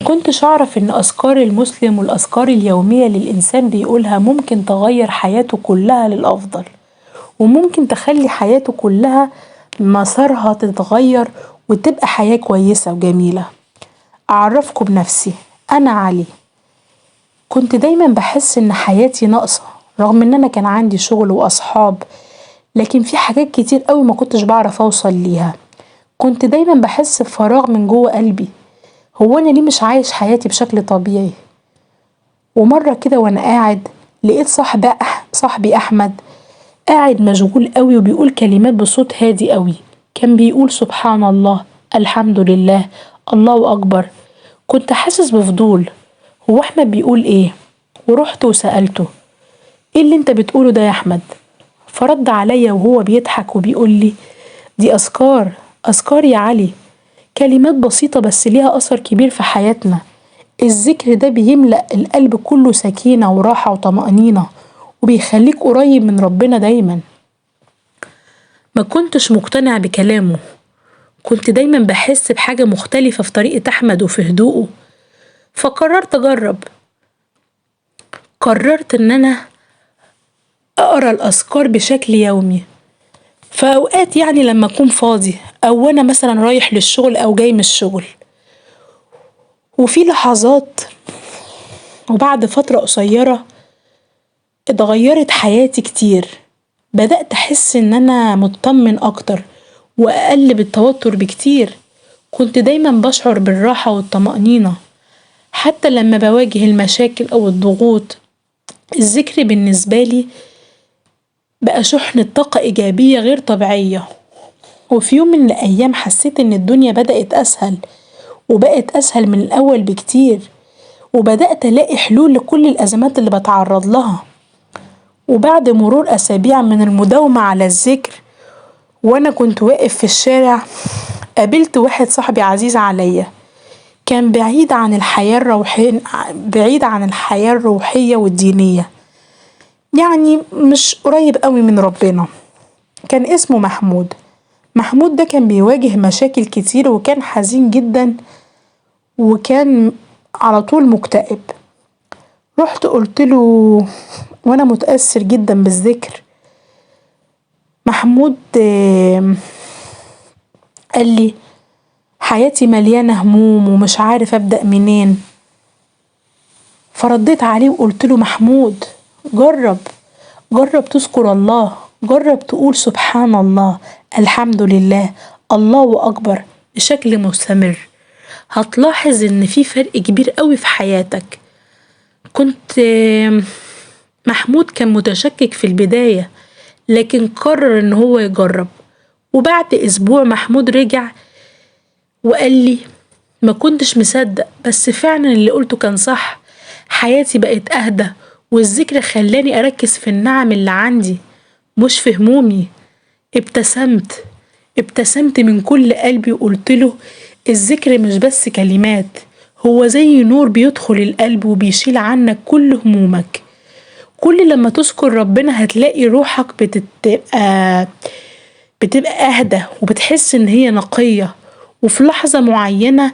مكنتش أعرف إن أذكار المسلم والأذكار اليومية اللي الإنسان بيقولها ممكن تغير حياته كلها للأفضل، وممكن تخلي حياته كلها مسارها تتغير وتبقى حياة كويسة وجميلة. أعرفكم بنفسي، أنا علي. كنت دايما بحس إن حياتي ناقصة، رغم إن أنا كان عندي شغل وأصحاب، لكن في حاجات كتير قوي ما كنتش بعرف أوصل ليها. كنت دايما بحس بفراغ من جوه قلبي، هو أنا ليه مش عايش حياتي بشكل طبيعي؟ ومرة كده وأنا قاعد لقيت صاحبي أحمد قاعد مشغول قوي وبيقول كلمات بصوت هادي قوي. كان بيقول سبحان الله، الحمد لله، الله أكبر. كنت حاسس بفضول، هو أحمد بيقول إيه؟ ورحت وسألته إيه اللي أنت بتقوله ده يا أحمد؟ فرد عليا وهو بيضحك وبيقول لي دي أذكار، أذكار يا علي، كلمات بسيطة بس ليها أثر كبير في حياتنا. الذكر ده بيملأ القلب كله سكينة وراحة وطمأنينة، وبيخليك قريب من ربنا دايما. ما كنتش مقتنع بكلامه، كنت دايما بحس بحاجة مختلفة في طريقة أحمد وفي هدوءه، فقررت أجرب. قررت إن أنا أقرأ الأذكار بشكل يومي، فأوقات يعني لما أكون فاضي أو أنا مثلا رايح للشغل أو جاي من الشغل. وفي لحظات وبعد فترة قصيرة اتغيرت حياتي كتير. بدأت أحس إن أنا مطمن أكتر وأقل بالتوتر بكتير. كنت دايما بشعر بالراحة والطمأنينة حتى لما بواجه المشاكل أو الضغوط. الذكر بالنسبة لي بقى شحنة طاقة إيجابية غير طبيعية. وفي يوم من الأيام حسيت إن الدنيا بدأت أسهل، وبقت أسهل من الأول بكتير، وبدأت ألاقي حلول لكل الأزمات اللي بتعرض لها. وبعد مرور أسابيع من المداومة على الذكر، وأنا كنت واقف في الشارع قابلت واحد صاحبي عزيز عليا، كان بعيد عن الحياة الروحية، بعيد عن الحياة الروحية والدينية، يعني مش قريب قوي من ربنا. كان اسمه محمود. محمود ده كان بيواجه مشاكل كتير، وكان حزين جدا، وكان على طول مكتئب. رحت قلت له وانا متأثر جدا بالذكر، محمود قال لي حياتي مليانة هموم ومش عارف أبدأ منين. فرديت عليه وقلت له محمود جرب، جرب تذكر الله، جرب تقول سبحان الله، الحمد لله، الله أكبر بشكل مستمر، هتلاحظ إن في فرق كبير قوي في حياتك. كنت محمود كان متشكك في البداية، لكن قرر إن هو يجرب. وبعد أسبوع محمود رجع وقال لي ما كنتش مصدق، بس فعلا اللي قلته كان صح، حياتي بقت أهدى، والذكر خلاني أركز في النعم اللي عندي مش في همومي. ابتسمت من كل قلبي وقلت له الذكر مش بس كلمات، هو زي نور بيدخل القلب وبيشيل عنك كل همومك. كل لما تذكر ربنا هتلاقي روحك بتبقى أهدى، وبتحس إن هي نقية، وفي لحظة معينة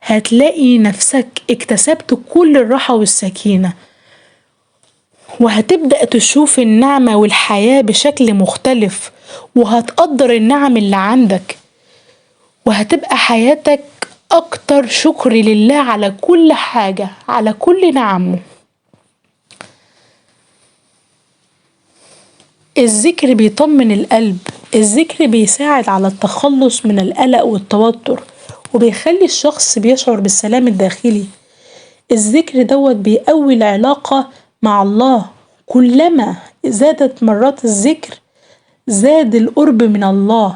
هتلاقي نفسك اكتسبت كل الراحة والسكينة، وهتبدأ تشوف النعمة والحياة بشكل مختلف، وهتقدر النعم اللي عندك، وهتبقى حياتك أكتر شكر لله على كل حاجة، على كل نعمه. الذكر بيطمن القلب، الذكر بيساعد على التخلص من القلق والتوتر، وبيخلي الشخص بيشعر بالسلام الداخلي. الذكر دوت بيقوي العلاقة مع الله، كلما زادت مرات الذكر زاد القرب من الله،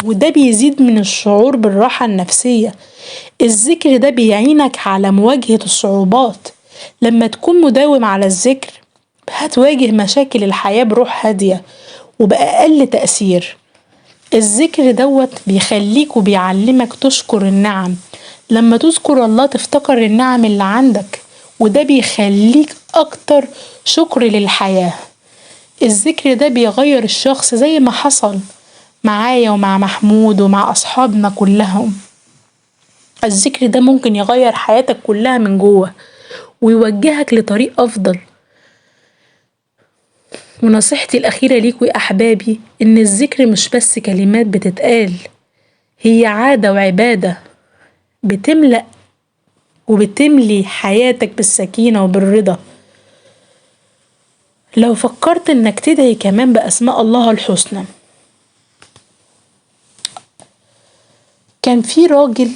وده بيزيد من الشعور بالراحة النفسية. الذكر ده بيعينك على مواجهة الصعوبات. لما تكون مداوم على الذكر هتواجه مشاكل الحياة بروح هادية وبأقل تأثير. الذكر دوت بيخليك وبيعلمك تشكر النعم. لما تذكر الله تفتكر النعم اللي عندك، وده بيخليك أكتر شكر للحياة. الذكر ده بيغير الشخص زي ما حصل معايا ومع محمود ومع أصحابنا كلهم. الذكر ده ممكن يغير حياتك كلها من جوه ويوجهك لطريق أفضل. ونصيحتي الأخيرة ليكوا يا أحبابي إن الذكر مش بس كلمات بتتقال، هي عادة وعبادة بتملأ وبتملي حياتك بالسكينة وبالرضا. لو فكرت إنك تدعي كمان بأسماء الله الحسنى. كان في راجل